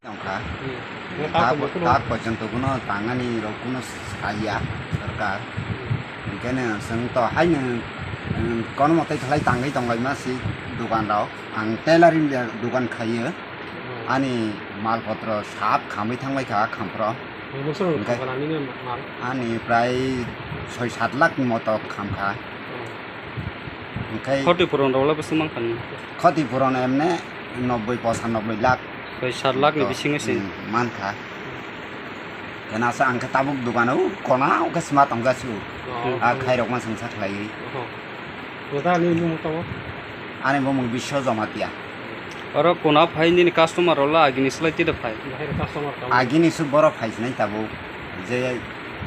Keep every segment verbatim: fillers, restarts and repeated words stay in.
Tongkha. Hmm. Tak, tak pochong to kuno tangani rok kuno saya sarkar. Hingke ne seng to hai ne, hmm, kono motai khalai tangwi tonglaima si dogan rok. Ang tailoring dogan khayo. Hmm. Ani malpotro sap khamwi thangbai kha khampro. Hingke ani prai soi sat lakh ni moto khamkha. Hmm. Hingke khoti puron rok le bwswk mankha ni? Khoti puron emne nobboi pochannobboi lakh. Soi sat lakh ni bisingo se. Hmm, mankha. Kena sa ang khe tabuk dogano kona o khe sima tongjasu. Oh. A khairok ma sangsa khlaiwi. Oho. Ani bumung Biswa Jamatia. Oro kona phai nini customer rok la agini slai tida phai? Agini su borok phai sinai tabuk. Je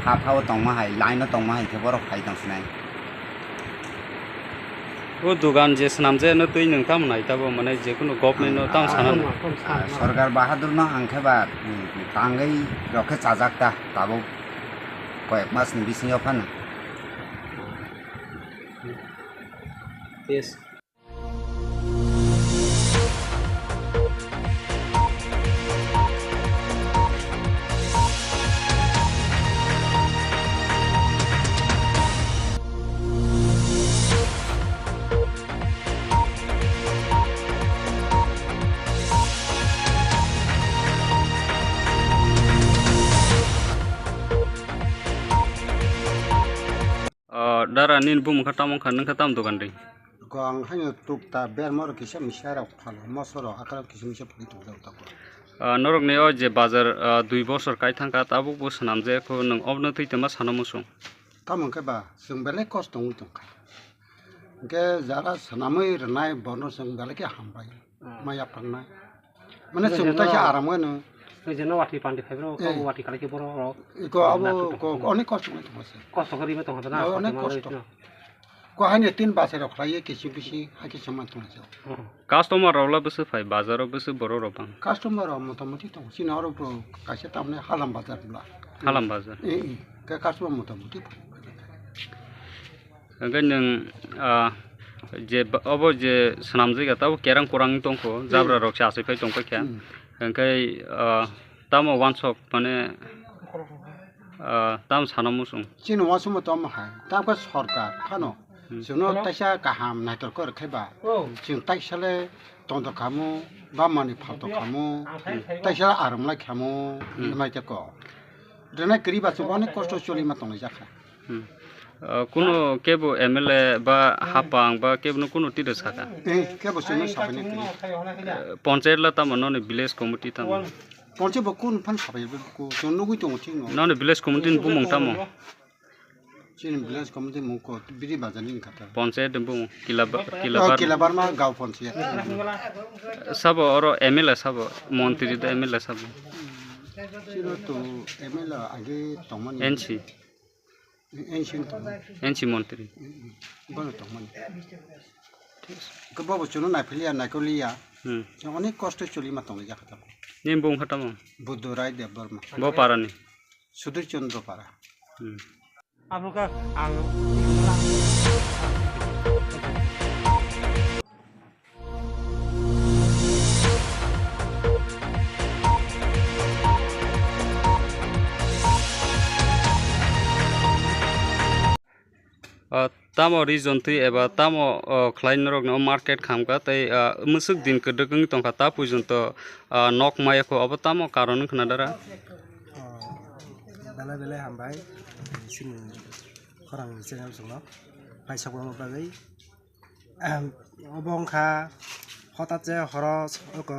ha phao tongma hai, line o tongma hai khe borok phai tong sinai. O dogan je swnamjak no twi nwng tamo nai tabo, mane je kunu government no tamo sana. Ah, Sarkar bahadur no ang khe ba, mm, tangwi rok khe chajak ta tabuk koyek mas ni bisingo phano. Yes. O, dara nini bumung kha tamo wngkha, nwng kha tamo dogan ri? Ko ang haino tukta berma rok kisa misa rok phalo, moso rok akar kisa misa phali tong jak tako. O, norok ni o je bazar, o, dui bosor kai thang kha, tabuk bo swnam jak kho, nwng obo no twi tongma sano muchung. Tamo hwnkhe ba, chwng belai kosto wngwi tong kha. Hwnkhe jara swnamwi rwnai bono chwng belai khe hambai. Maya phangnai. Mane chwng taisa aram gano. Jeno wati pandi phai bro, eh, wati kalai khe borok rok. Iko abo ko onek kosto wngwi tongo se. Kosto khe rima tongo na. Onek kosto. Ko haino tin base rok khlaiye kisi bisi hakhe chwng man tongo se. Customer rok la bwswk phai, bazar o bwswk borok rok bang? Customer rok motamoti tongo. Chini oro bro kaisa tamni Halam bazar bla. Halam bazar. Eh, eh. Ke customer motamoti phai. Hwnkhe nwng, ah, je ba-, obo je swnamjak ya, tabuk kerang kurang tongkho, hmm, jabra rok se achai phai tongkha khe. Hmm. Hwnkhe, ah, tamo wansok mane, ah, tamo sana muchung. Chini wansukma tamo hai, tamkhe sorkar phano, hmm, chwngno taisa kaham naithok khe rwkhe ba, oh, chwng taisale tongthok khamu, ba manwi phalthok khamu, hmm, taisale aram lai khamu, hmm, hwnwi khe kok. Rwnai kwrwi ba chwng onek kosto choli ma tonglai jak kha. Hmm. Ah, kuno kebo M L A ba hapang ba kebo no kuno tida saka? Eh, kebo chwngno sabai nai kwrwi. Eh, panchayat la tamo noni village committee tamo? Panchayat bo kun phan sabai bo ko chwng nugwi tongo thik no. Noni village committee ni bumung tamo? Chini village committee mung ko Biri Bazar ni wngkha ta. Panchayat ni bumung Kila ba-, Kila Oh, bar. Kila Barma Gaon Panchayat. Sabo oro M L A sabo, montri da M L A sabo. Chini to M L A age tongmani. N C. N C tong. N C montri. Bono tongmani. Ke bobo chwngno naiphilia, naikoliya. Hmm. Chwng onek kosto choli ma tongwi jakha tamo. Nini bumung kha tamo? Buddho Rai Debbarma. Bo parani? Sudhir Chandra Para. Hmm. Abo khe ang Ah, tamo region twi eba tamo, ah, khlai norokno market khamkha tei, ah, mwswk din kwdwk wng tongkha ta puijonto, ah, nok maya kho obo tamo karon wngkha na dara? Oh, belai belai hambai chini khorang channel chwngno paisa kwbangma bagwi. Obo wngkha hotate horo oko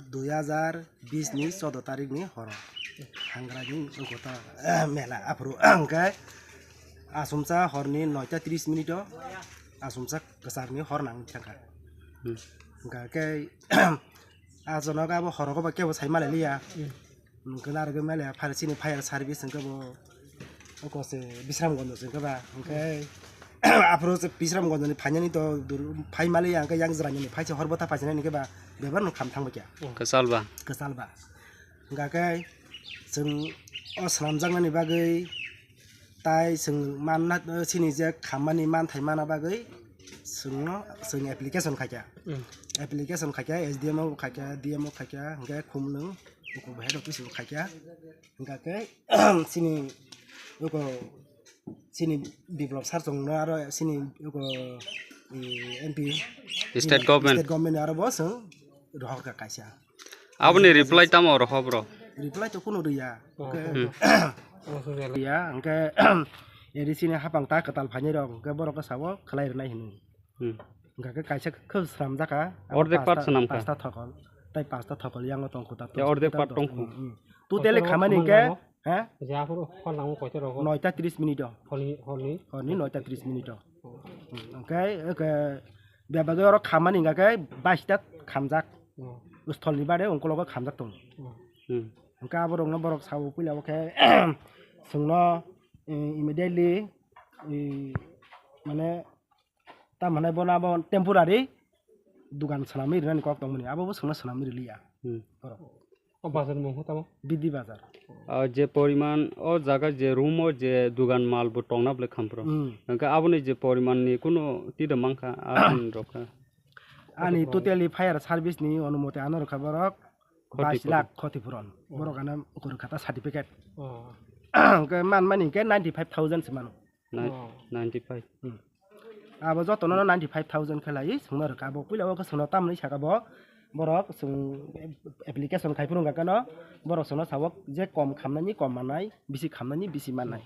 dui hajar bis ni choudo tarik ni horo hangrani wngkha ta mela aphuru hwnkhe achomsa horni noita tris minute o achomsa kwcharni hor nang thangkha. Hmm. Hwnkha khe achonok abo horogo ba kebo sai malai liya. Hmm. Hwnkhe narwgwi mele phai chini fire service hwnkhe bo oko se Bisramganj se hwnkhe ba, hwnkhe Aphuru se Pisramgonjni phainani to dur-, phai mali ang khe yang jranjani phai se hor bwtha phai se nani khe ba bebak no kham thang ba kya. Kwchal ba. Kwchal ba. Hingkha khe chwng o swnamjaknani bagwi tai chwng manna, chini je khammani manthai mana bagwi chwngno chwng application khaikha. Hmm. Application khaikha, S D M o khaikha, D M o khaikha, hingkhe Khumlwng, uko head office o khaikha. Hingkha khe chini uko chini Biplop sir chwngno aro chini uko, e, M P, State government. State government aro bo chwng rohorkha kaisa. Aboni reply tamo roho bro? Reply to kunu riya. Hmm. Riya, hingkhe A D C ni hapang ta kwtal phainai rok, hingkhe borok khe sao khlai rwnai hinwi. Hmm. Hingkha khe kaisa khe swnamjakha. Ordek part swnamkha. Pasta thokol, tai pasta thokol yango tongkhu ta. Ya, ordek part tongkhu. Hmm, hmm. Totally khamani hingkhe, ha? Noita tris minute o. Horni, horni. Horni noita tris minute o. Hmm, hingkhe, hingkhe bebagwi oro khamani hingkha khe baista khamjak. Hmm. Stolni bare ungkologo khamjak tongo. Hmm. Hmm. Hingkhe aborokno borok sao puila o khe chwngno, eh, immediately, eh, mane, tamo hwnai bono abo temporary dugan swnamwi rwnani kok tongmani, abo bo chwngno swnamwi rwliya. Hmm. Borok. O bazar ni mung tamo? Bidi bazar. Ah, je poriman o jaga je room o je dugan mal bo tongna bwle khampro. Hmm. Hingkhe aboni je poriman ni kunu tida mankha, ah, rokha. Ani totally fire service ni onumoti ano rwkha borok bais lakh khoti puron. Borok ano ukur kha ta certificate. Oh. Hingkhe man mani hingkhe ninety five thousand se mano. Nine-, ninety five. Hmm. Abo jotono ninety five thousand khe lai songno rwkha. Abo puila o khe songno tamni saka bo borok chwng application khai phuru hingkha khe no borok songno sabo je kom khamnani kom mannai, bisi khamnani bisi mannai.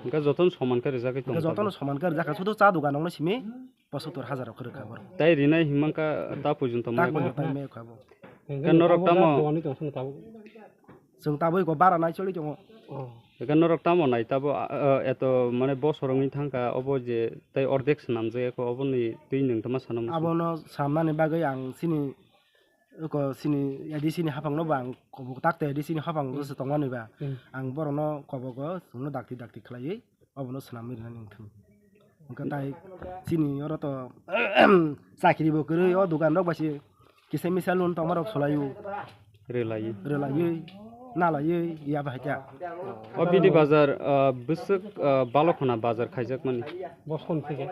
Hingkhe jotono soman khe rijak khe tong jotono soman khe rijak kha, sudu cha dugan rokno simi pochottor hajar rok kwrwkha borok. Tai rinai himang kha ta porjonto mai. Ta porjonto mai kha bo. Hingkhe norok tamo? Chwng tabuk ko bara nai choli tongo. Hingkhe norok tamo nai tabo, ah, ah, eto mane bosor wngwi thangkha obo je tai ordek swnamjak kho oboni twi nwng tama sana muchung? Abono samnani bagwi ang chini oko chini A D C ni haphangno bo ang kobok tak te A D C ni haphang se tongmani ba. Hmm. Ang borokno kobogo chwngno dakti dakti khlaiwi obono swnamwi rwnani wngthung. Hingkhe tai chini oro to chakri bo kwrwi, o dugan rok bai se kisa misa loan tongma rok solaio. Rwlaiwi. Rwlaiwi, nalaiwi, ya bahai kya. O Bidi bazar, ah, bwswk, ah, balok khna bazar khaijakmani. Boson thike.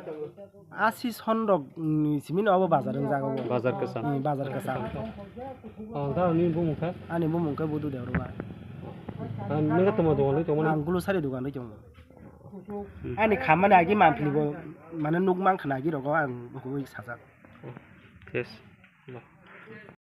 Asi son rok ni simi no obo bazar wng jago. Bazar kwcham. Hmm, bazar kwcham. Ang ta ni bumung kha? Ani bumung khe Budu Debbarma. Ang nang tamo dogan ri tongmani? Ang Gulu sari dogan ri tongo. Hmm. Ani khammani agi manphili bo, mane nuk mang khna agi rogo ang bukuwi sajak. Yes.